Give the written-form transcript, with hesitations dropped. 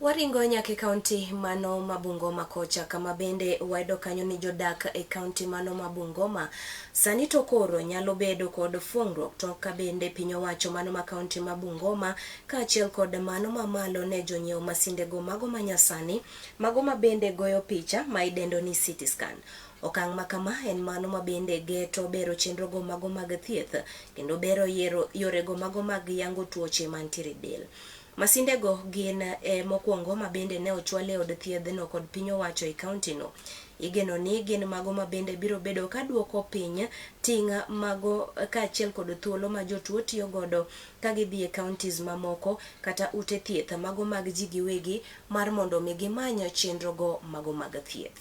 Waringo nyaka e kaunti mano ma Bungoma kocha, kama bende wayudo kanyo ni jodak e kaunti mano ma Bungoma sani to koro nyalo bedo kod fuong'ruok to ka bende piny owacho mano ma kaunti ma Bungoma kaachiel kod mano mamalo ne jonyiewo masindego mago manyasani, mago ma bende goyo picha ma idendo ni CT scan. Okang' ma kama en mano ma bende geto bero chenrogo mago mag thieth kendo bero yiero yorego mago mag yango tuoche mantiere e del. Masindego gin e mokwongo ma bende ne ochwal e od thiedhno kod piny owacho e kauntino. Igeno ni gin mago ma bende biro bedo ka duoko piny ting' mago kaachiel kod thuolo ma jotuo tiyo godo ka gidhi e counties mamoko kata ute thieth mago mag ji giwegi mar mondo mi gimany chenrogo mago mag thieth.